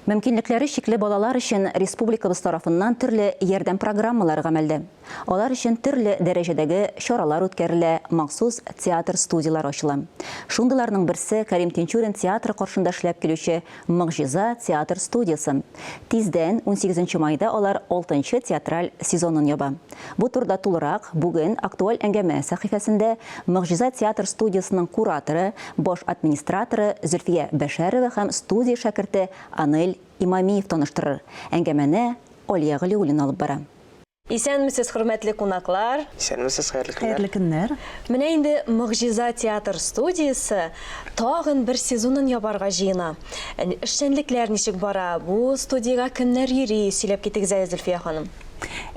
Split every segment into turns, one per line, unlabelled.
Мөмкинлекләре чикле балалар өчен республикабыз тарафыннан төрле ярдәм программалары гамәлдә. Алар өчен төрле дәрәҗәдәге чаралар үткәрелә, махсус театр студияләре ачыла. Шундыйларның берсе, Кәрим Тинчурин театры каршында эшләп килүче Могҗиза театр студиясе. Тиздән, унсигезенче майда алар алтынчы театраль сезонын яба. Бу турыда тулырак бүген Актуаль әңгәмә сәхифәсендә Могҗиза театр студиясенең кураторы, баш администраторы Зөлфия Бәшәрова һәм студия шәкерте Анель Имамиев таныштырыр. Әңгәмәне Алия Галиуллина алып бара.
Исәнмесез, хөрмәтле кунаклар!
Исәнмесез, хәерле көннәр!
Хәерле көннәр!
Менә инде Могҗиза театр студиясе тагын бер сезонын ябарга җыена. Эшчәнлекләр ничек бара, бу студиягә кемнәр йөри, сөйләп китегез әле, Зөлфия ханым.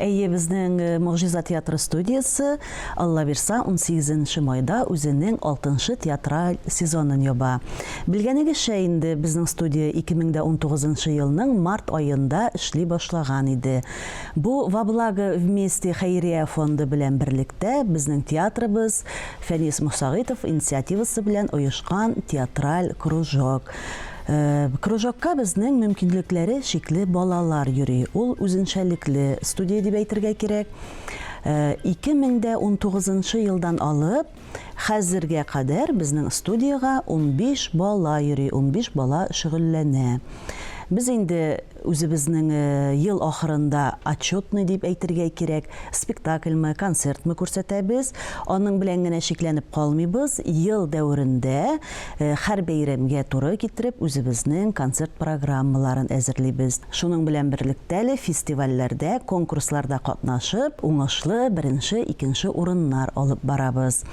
Әйе, безнең Могҗиза театры студиясе, Алла бирса, унсигезенче майда үзенең алтынчы театраль сезонын яба. Белгәнегезчә инде, безнең студия 2019 елның март аенда эшли башлаган иде. Бу Во благо вместе хәйрия фонды белән берлектә безнең театрыбыз Фәнис Мосагыйтов инициативасы белән оешкан театраль кружок. Кружокка безнең мөмкинлекләре чикле балалар йөри. Ул үзенчәлекле студия дип әйтергә кирәк. 2019 нчы елдан алып, хәзергә кадәр безнең студиягә 15 бала йөри, 15 бала шөгыльләнә. Без инде үзебезнең ел ахырында отчетный дип әйтергә кирәк, спектакльме, концертмы күрсәтәбез. Аның белән генә чикләнеп калмыйбыз, ел дәверендә һәр бәйрәмгә туры китереп үзебезнең концерт программаларын әзерлибез. Шуның белән берлектә әле фестивальләрдә, конкурсларда катнашып, уңышлы беренче, икенче урыннар алып барабыз.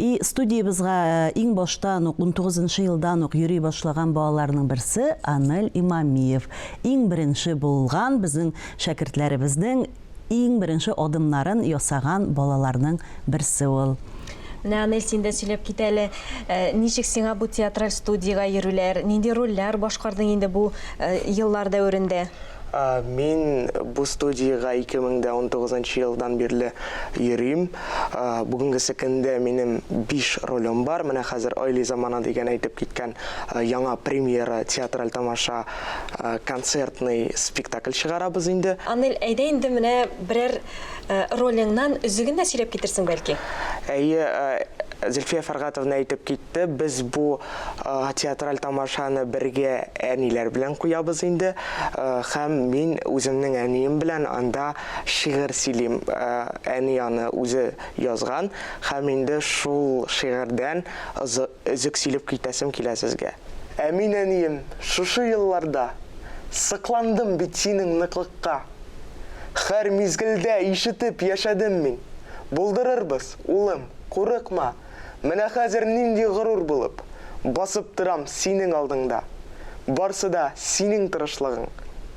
И студиябезгә иң баштан ук, унтугызынчы елдан ук йөри башлаган балаларның берсе Анель Имамиев. Иң беренче булган безнең шәкертләребезнең иң беренче адымнарын ясаган балаларның берсе ул.
Менә, Анель, син дә сөйләп кит әле, ничек сиңа бу театраль студиягә йөрүләр, нинди рольләр башкардың инде бу еллар дәверендә?
Мин бу студиягә 2019 елдан бирле йөрим. Бүгенгесе көндә минем биш ролем бар. Менә хәзер Айли замана дигән әйтеп киткән яңа премьера театраль тамаша, концертный спектакль чыгарабыз инде.
Анель, әйдә инде менә берәр ролеңнан өзеген дә сөйләп китерсең, бәлки?
Әйе, Зөлфия Фәргатовна әйтеп китте, без бу театраль тамашаны бергә әниләр белән куябыз инде. Һәм мин үземнең әнием белән анда шигырь сөйлим. Әни аны үзе язган һәм инде шул шигырьдән өзек сөйләп китәсем килә сезгә. Ә мин, әнием, шушы елларда Сыкландым бит синең ныклыкка. Һәр мизгелдә ишетеп яшәдем мин, Булдырырбыз, улым, курыкма! Менә хәзер нинди горур булып, Басып торам синең алдыңда. Барсы да синең тырышлыгың,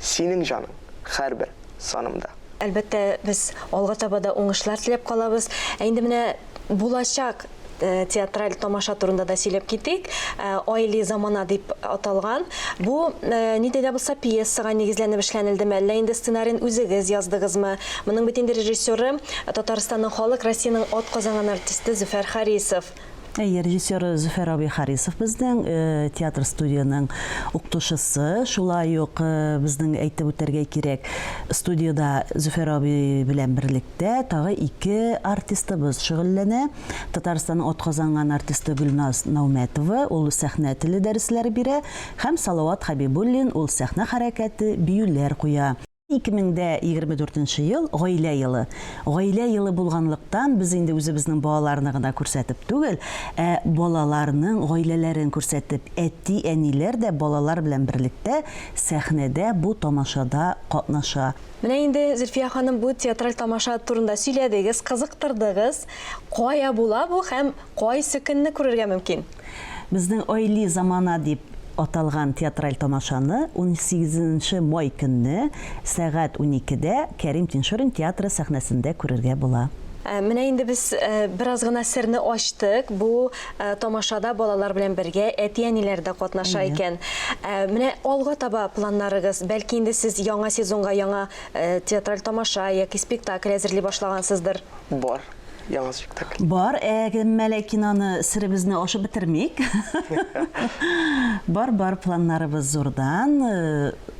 Синең җаның һәрбер санымда.
Әлбәттә, без алга таба да уңышлар теләп калабыз. Ә инде менә булачак театраль тамаша турында да сөйләп китик. Айли замана дип аталган. Бу нинди дә булса пьесага нигезләнеп эшләнелдеме, әллә инде сценарийын үзегез яздыгызмы? Моның бит инде режиссеры Татарстанның халык, Россиянең атказанган артисты Зөфәр Харисов.
Әйе, режиссеры Зөфәр абый Харисов безнең, театр студиянең укытучысы. Шулай ук безнең әйтеп үтәргә кирәк, студиядә Зөфәр абый белән берлектә тагы ике артистыбыз шөгыльләнә. Татарстанның атказанган артисты Гөлназ Наумәтова, ул сәхнә теле дәресләре бирә, һәм Салават Хәбибуллин, ул сәхнә хәрәкәте, биюләр куя. 2024 нче ел, Гаилә елы. Гаилә елы булганлыктан, без инде үзебезнең балаларны гына күрсәтеп түгел, ә балаларның гаиләләрен күрсәтеп, әти-әниләр дә балалар белән берлектә сәхнәдә бу тамашада катнаша.
Менә инде, Зөлфия ханым, бу театраль тамаша турында сөйләдегез, кызыктырдыгыз. Кая була бу һәм кайсы көнне күрергә мөмкин?
Безнең Айли замана дип аталган театраль тамашаны унсигезенче май көнне сәгать уникедә Кәрим Тинчурин театры сәхнәсендә күрергә була.
Менә инде без бераз гына серне ачтык, бу тамашада балалар белән бергә әти-әниләр дә катнаша икән. Менә алга таба планнарыгыз, бәлки инде сез яңа сезонга яңа театраль тамаша яки спектакль әзерли башлагансыздыр?
Бар. Яңа спектакль.
Бар, әмма ләкин аны серебезне ачып бетермик. Бар, бар, планнарыбыз зурдан.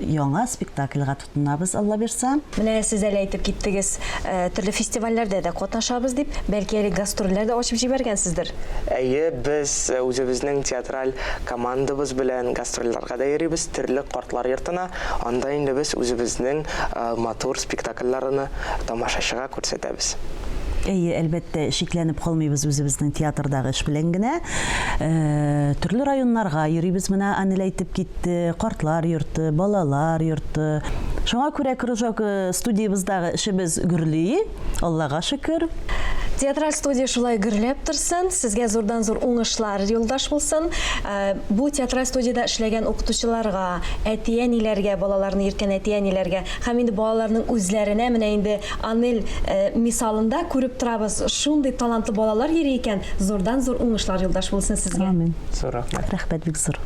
Яңа спектакльгә тотынабыз, Алла бирса.
Менә сез әле әйтеп киттегез, төрле фестивальләрдә дә катнашабыз дип, бәлки әле гастрольләр дә ачып җибәргәнсездер?
Әйе, без үзебезнең театраль командабыз белән гастрольләргә дә йөрибез, төрле картлар йортына. Анда инде без үзебезнең матур спектакльләрне тамашачыга күрсәтәбез.
Әйе, әлбәттә, чикләнеп калмыйбыз үзебезнең театрдагы эш белән генә. Төрле районнарга йөрибез, менә Анель әйтеп китте, картлар йорты, балалар йорты. Шуңа күрә кружок студиябездагы эшебез гөрли, Аллага шөкер.
Театраль студия шулай гөрләп торсын, сезгә зурдан-зур уңышлар юлдаш булсын. Бу театраль студиядә эшләгән укытучыларга, әти-әниләргә, балаларны йөрткән әти-әниләргә һәм инде балаларның үзләренә менә инде Анель мисалында күреп торабыз, шундый талантлы балалар йөри икән, зурдан-зур уңышлар юлдаш булсын сезгә.
Амин.
Зур рәхмәт.
Рәхмәт бик зур.